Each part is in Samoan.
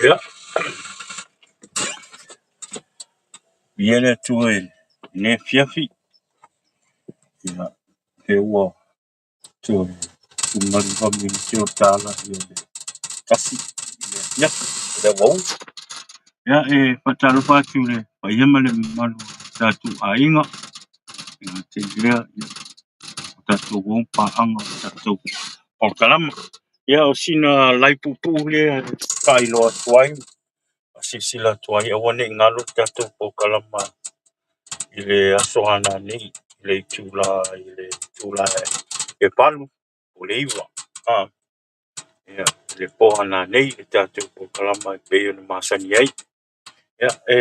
Ia, viia le Atua i lenei afiafi, ia, lea ua toe 19 minute o tala i le 1 i le afiafi, i le aoauli. Ia, e faatalofa atu i le paia ma le mamalu o tatou aiga, e le gata i lea, ia, o tatou uo ma paaga o le tatou polokalama. Ia, o sina lai puupuu lea e faailoa atu ai, faasilasila atu ai, aua ne i galo le tatou polokalama i le aso a nanei i le itula e 8 po o le 9. Ia, i le po a nanei le tatou polokalama e pei ona masani ai. Ia, e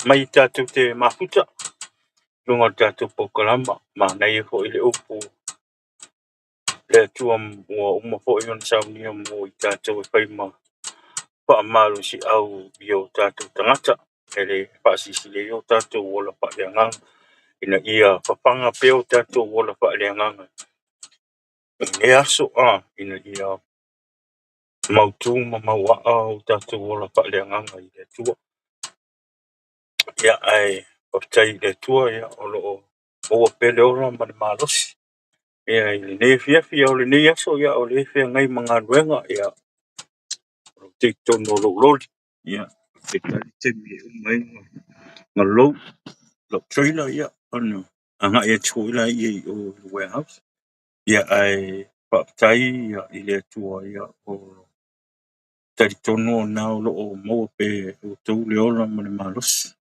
mai tatou te mafuta i luga o le tatou polokalama, manaia foi le upu le Atua ua uma foi ona saunia mo i tatou e fai ma faamalosiau i o tatou tagata e le faasilasila ai o tatou ola faaleagaga ina ia fafaga pea o tatou ola faaleagaga i lenei aso, ina ia mautu ma mauaa o tatou ola faaleagaga i le Atua. Ia, ae faafetai i le Atua, ia, o lo o maua pea le ola ma le malosi. Ia, i lenei afiafi, ia, o lenei aso, ia, o lea e feagai ma galuega, ia, o lou talitonu o lou loli, ia, ou te tali taimi e uma ai ma load lau trailer, ia, ona agai atu foi laia i o i le warehouse. Ia, ae faafetai ia, i le Atua, ia, o talitonu o na o lo o maua pea e outou le ola ma le malosi.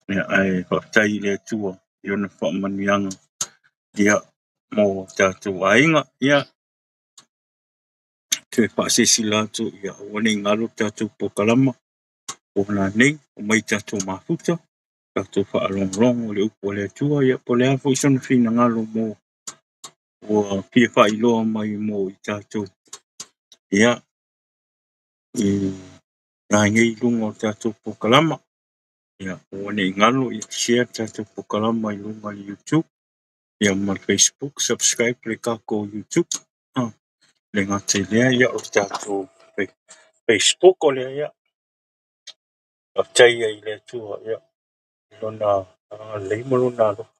Ia, ae faafetai i le Atua i ona faamanuiaga, ia, mo tatou aiga. Ia, toe faasilasila atu, ia, aua ne i galo le tatou polokalama po o nanei, omai tatou mafuta, tatou faalogologo i le upu a le Atua, ia, po o le a foi sona finagalo mo ua fia faailoa mai mo i tatou, ia, i nanei i luga o le tatou polokalama. Ia, aua ne i galo, ia, share le tatou polokalama i luga o le YouTube, ia, ma le Facebook, subscribe le tatou YouTube. Le gata i lea, ia, o le tatou Facebook o lea, ia, faafetai ai i le Atua, ia, i lona agalelei ma lona alofa.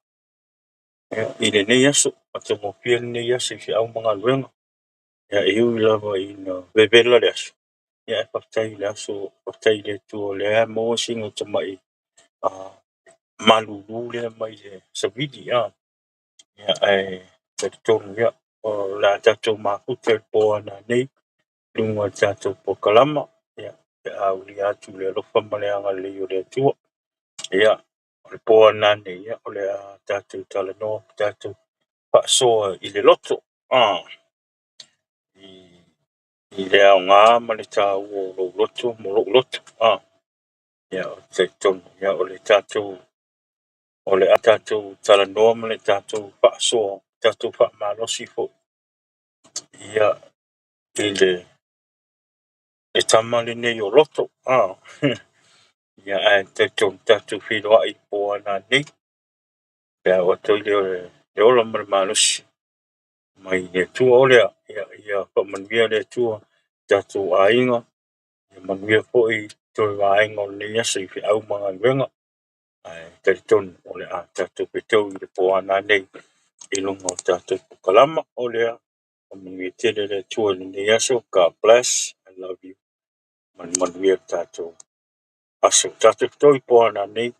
Ia, i lenei aso, matagofie lenei aso i feau ma galuega. Ia, e ui lava ina vevela le aso, ia, ae faafetai i le aso, faafetai i le Atua o lea e maua sina tamai malulu lea mai le savili. Ia, ae talitonu, ia, o le a tatou mafuta i le po a nanei i luga o le tatou polokalama, ia, pe a aulia atu le alofa ma le agalelei o le Atua. Ia, o le po a nanei, ia, o le a tatou talanoa, tatou faasoa i le loto, i le aoga ma le taua o lou loto ma lou loto. Ia, o te talitonu, ia, o le tatou o le a tatou talanoa ma le tatou faasoa, tatou faamalosi foi, ia, i le tama lenei o loto. Ia, ae talitonu tatou feiloai i le po a nanei pe a oo atu ai le ola ma le malosi mai le Atua. O lea, ia, ia faamanuia le Atua tatou aiga, ia manuia foi toe vaega o lenei aso i feau ma galuega. Ae talitonu o le a tatou fetau i le po a nanei i luga o tatou polokalama. O lea, faamanuia tele le Atua i lenei aso. God bless. I love you. Manuia le tatou aso. Tatou fetau i le po a nanei.